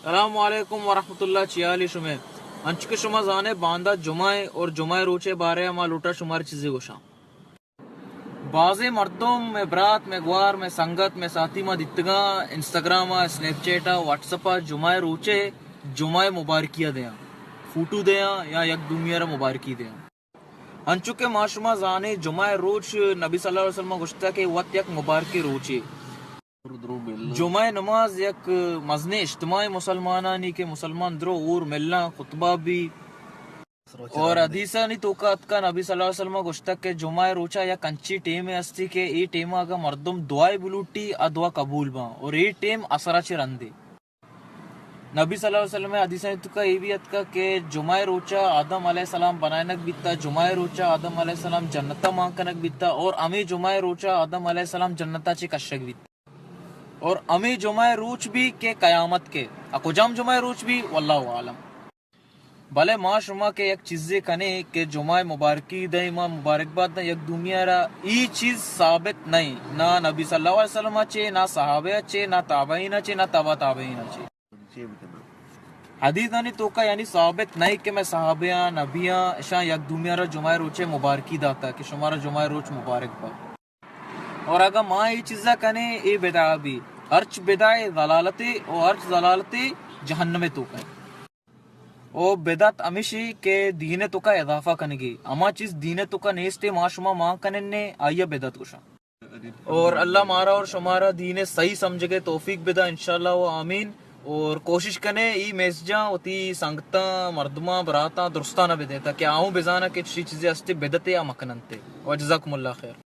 السلام علیکم ورحمۃ اللہ، چی حال اے شمئے؟ انچو کہ شما زانے، باندا جمعہ اے اور جمعہ روچے بارے ما لوٹا شمار چیزے گوشاں۔ بازیں مردم، مئے برات، مئے گوار، مئے سنگت، مئے ساتھی ما دیتگاں انسٹاگرام ءَ، اسنیپ چیٹ ءَ، واٹس اپ ءَ جمعہ روچے جمعہ مبارکی ءَ دیاں، فوٹو دیاں یا یک دومی ءَ را مبارکی دیاں۔ انچو کہ ما شما زانیں، جمعہ روچ نبی صلی اللہ علیہ وسلم ءَ گوشتہ کہ وت یک مبارکیں روچے۔ جمعہ نماز یک مزنیں اجتماعی مسلمانانی کہ مسلمان درو اور ملاں، خطبہ بی اور حدیثانی توکا اتکا، نبی صلی اللہ علیہ وسلم ءَ گوشتہ کہ جمعہ روچا یک انچی ٹیمے ہستی کہ اے ٹیما اگاں مردم دعائے بلوٹی، آ دعا قبول باں اور اے ٹیم عصرا چہ رندے۔ نبی صلی اللہ علیہ وسلم ءِ حدیثانی توکا اے بھی اتکا کہ جمعہ روچا آدم علیہ السلام بنائینگ بیتا، جمعہ روچا آدم علیہ السلام جنتا مان کنگ بیتا اور ہمے جمعہ روچا آدم علیہ السلام جنتا چہ کشگ بیتا۔ اور ہمے جمعہ روچ بھی کہ قیامت کے، آ کجام جمعہ روچ بھی، واللہ اعلم۔ بلے ما شما کہ یک چیزے کنیں کہ جمعہ مبارکی دیں، ما مبارکباد دیں یک دومی ءَ را، ای چیز ثابت نہیں، نہ نبی صلی اللہ علیہ وسلم ءَ چے، نہ صحابہ ءَ چے، نہ تابعین ءَ چے، نہ تبع تابعین ءَ چے۔ حدیثانی توکا یعنی ثابت نہیں کہ مئے صحابیاں، نبیاں، اشاں یک دومی ءَ را جمعہ روچے مبارکی داتا کہ شمارا جمعہ روچ مبارک با۔ اور اگاں ما اے چیزا کنیں، اے بدعہ بی۔ ہرچ بدعہ ضلالتے، او ہرچ ضلالتے جہنم توکا۔ او بدعت ہمیشی کہ دین توکا اضافہ کنگی۔ ہما چیز دین توکا نیستے، ما شما مان کننے، آئیا بدعت گوشاں۔ اور اللہ مارا اور شمارا دین صحیح سمجھگے توفیق بدا، انشاءاللہ و آمین۔ اور کوشش کنے ای میسجاں وتی سنگتاں، مردماں، براتاں، درستاں نہ بدے، تاکہ آؤں بزاناں کہ چی چیزیں ہستے بدعتے یا مکننتے۔ و جزاکم اللہ خیر۔